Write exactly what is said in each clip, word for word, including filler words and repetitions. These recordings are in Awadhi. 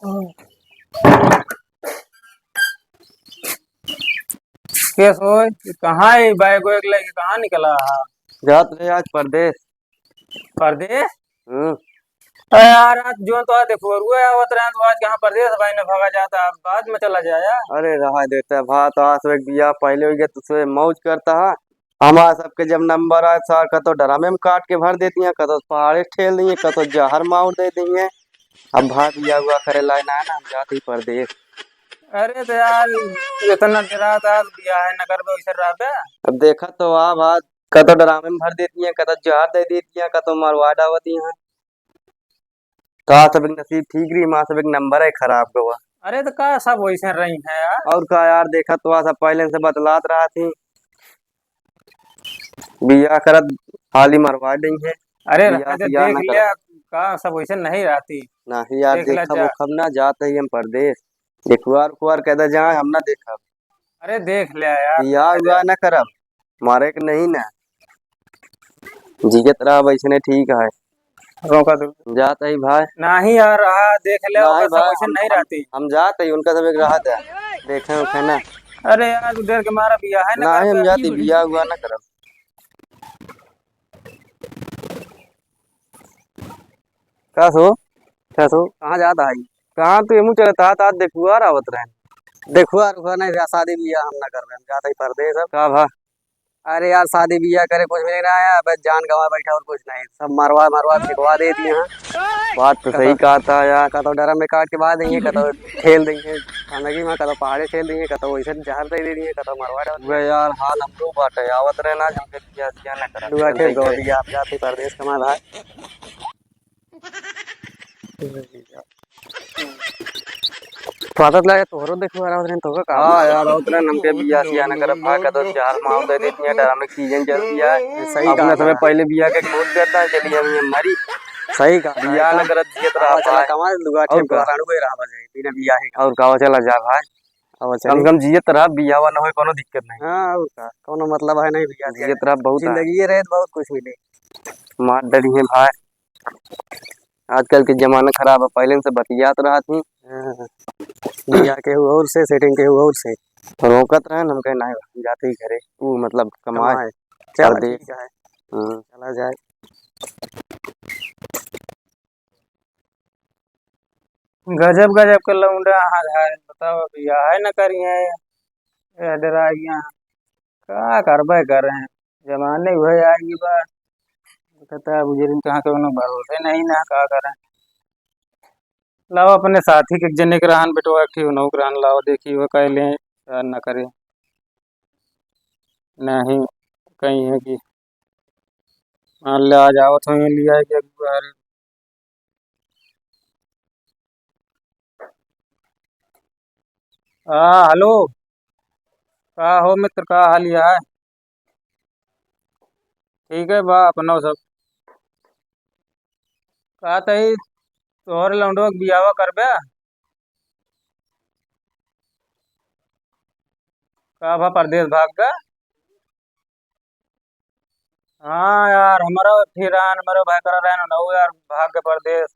केस होय, कहाँ है बैग वैग लेके, कहाँ निकला है? जात रहे आज परदेस। परदेस? हम्म। अरे यार, आज जो तो आज देखो, रुए आवत रहे तो आज कहाँ परदेस भाई ने भगा जाता, अब बाद में चला जाया। अरे रहा देता भा, तो आज एक बिया पहले हो गया, तुझसे मौज करता है। हमारा सबके जब नंबर आए, सार कतो ड्रमे में काट के भर देती हैं, कतो पहाड़े ठेल दी हैं, कतो जहर माउर दे दी हैं। अब भाई बिया हुआ करे लाए ना, ना, हम जाते ही परदेस। अरे तो यार, इतना डरा था, बिया है न करबे, वैसे रहबे। अब देखा तो आ भाई, कतो ड्रमे में भर देती हैं, कतो जहर दे देती हैं, कतो मरवा डावती हैं। का सब एक नसीब ठीक रही, माँ सब एक नंबर है खराब गवा। अरे तो का सब वैसे रही है यार। और का यार, देखा तो आ सब पहले से बतलात रहा थी, बिया करत हाली मरवा देई है। अरे बिया रहते सिया देख न लिया, करत। का सब वैसे नहीं रहती। नहीं यार, देख ला देखब जा। ओखब ना, जात ही हम परदेस। देखुआर उखुआर कह दे जाए, हम ना देखब। अरे देख ले यार, बिया हुआ ना करब, मारे के नहीं ना। जियत रहा वैसने ठीक है। रोका दो। जात ही भाई। नहीं यार, रहा देख ले, नहीं ओकर सब भाई, वैसे हम, नहीं हम, रहती। हम जात ही, उनका सब एक रहत है। देखे उखे ना। अरे यार, तू देर के मारा बिया है ना नहीं, हम करबे। जात ही, बिया हुआ ना करब। का सो? का सो? कहाँ जात है? कहाँ तू एमू चलत हा? तात देखुआर आवत रहे। देखुआर उखुआर नहीं रहा, शादी बिया हम ना करबे, हम जात ही परदेस अब। का भा? अरे यार, शादी बिया करे कुछ भी नहीं रहा है, बस जान गंवा बैठा और कुछ नहीं, सब मरवा मरवा फेंकवा दे दिए हैं। बात तो सही कहा था यार। कतो ड्रम में काट के बांध देंगे, कतो ठेल देंगे गंदगी में, कतो पहाड़े ठेल देंगे, कतो वैसे जहर दे देंगे, कतो मरवा डाल। वे यार, हाल हमरो बाटे, आवत रहे ना, जब के बिया सिया ना करा। दुआ के दो दिया, आप जाते परदेस कमाए भाई। स्वागत लागे तोहरो, देखो यार, उतरे तो का। हाँ यार, उतरे नमके बिया सिया न करब, भाग का तो चार माल दे देती है, डरा में सीजन चल दिया है। सही अपने कहा समय यार। पहले बिया के बहुत करता है, चलिए हम ये मरी। सही कहा बिया यार। न करत जियत रहा हाँ, चला भाई। कमा लुगा और ठेप का? राड़ू गए रहा बजे, बिना बिया है। और का चला जा भाई, अब कम से चली। कम जियत रहा, बियावा न होए, कोनो दिक्कत नहीं। हाँ, और का? कोनो मतलब है नहीं बिया के। जियत रहा बहुत है। जिंदगी ये रहे तो बहुत कुछ मिले। मार डरी है भाई। आजकल के जमाना खराब है, पहले से बतियात रहत ही। हाँ। बिया केहू और से, setting केहू और से। रोकत रहन, हम कहे, "नहीं, हम जाते ही घरे।" ऊ मतलब कमाए, कमाए। चला, परदेस। ठीक है। हम्म। चला जाए। गजब गजब के लौंडा हाल है, बताओ, बियाह न करिए, ए, डराइए। का करबे करें, जमाने वही आएगी बा। कहता है, बुजुर्ग कहाँ के उन्हें भरोसे नहीं ना, का करें। लाओ अपने साथी के एक जने के रहन बेटवा, एक ठे उन्हों के रहन लाओ, देखी वो कह लें, या ना करें। नहीं, कहीं है कि मान ले आज आवत हो, लिया है कि अगुआ रे। हाँ, हेलो। का हो मित्र, का हाल है? ठीक है बा, अपनो सब। का तई तोहर लौंडो के बियाहवा करबे? का भा परदेस भाग गा? हाँ यार, हमरो फिर रहन, हमरो भाई करा रहन, उनहु यार भाग के परदेस।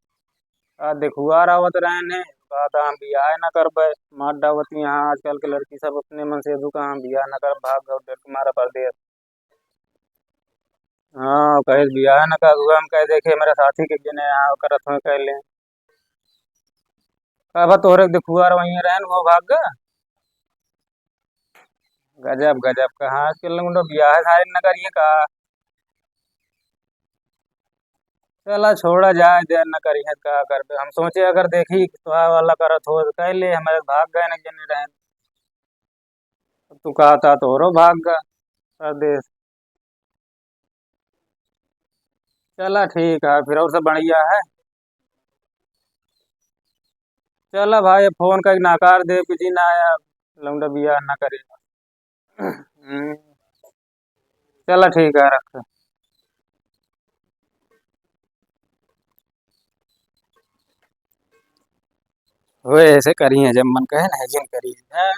आ देखुआर आवत रहन है, कहत हम बियाह न करबे, मार डावत यहाँ आजकल के लड़की सब अपने मन से, "अबू का हम बियाह न करब, भाग गए डर के मारा परदेस।" हाँ, कहे बियाह न कर, हम कह देखे मेरे साथी के जने यहाँ करत हुए कह ले। का बा तोहरे देखुआर वहीं रहन, वो भाग गए? गजब, गजब, कहाँ के लौंडो बियाह सारे न करिए का? चला छोड़ा जाए दे, न करिए का करबे। हम सोचे अगर देखी तो वाला करत हो तो कह ले, हमारे भाग गए न जने रहन। तू कहा था तोहरो भाग गए परदेस। चला ठीक है, फिर और सब बढ़िया है। चला भाई, फोन का नकार दे, बिजी ना आया, लौंडा बियाह ना करे। हम्म, चला ठीक है, रख। वे ऐसे करी है, जब मन कहे ना, जिन करी है।